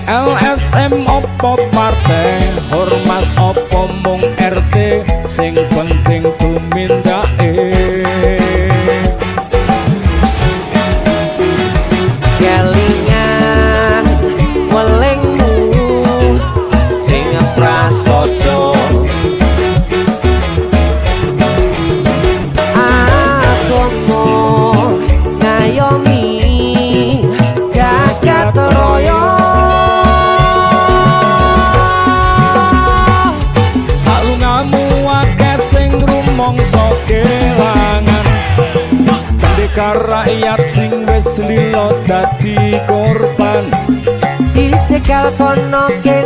LSM opo partai, ormas opo mung RT, sing penting tumindake. Kelingan welingmu sing prasaja, agama ngayomi jagat raya. Salungamu akeh sing rumangsa kelangan, pendekar rakyat sing wis lila dadi korban. Dicegal kono kene.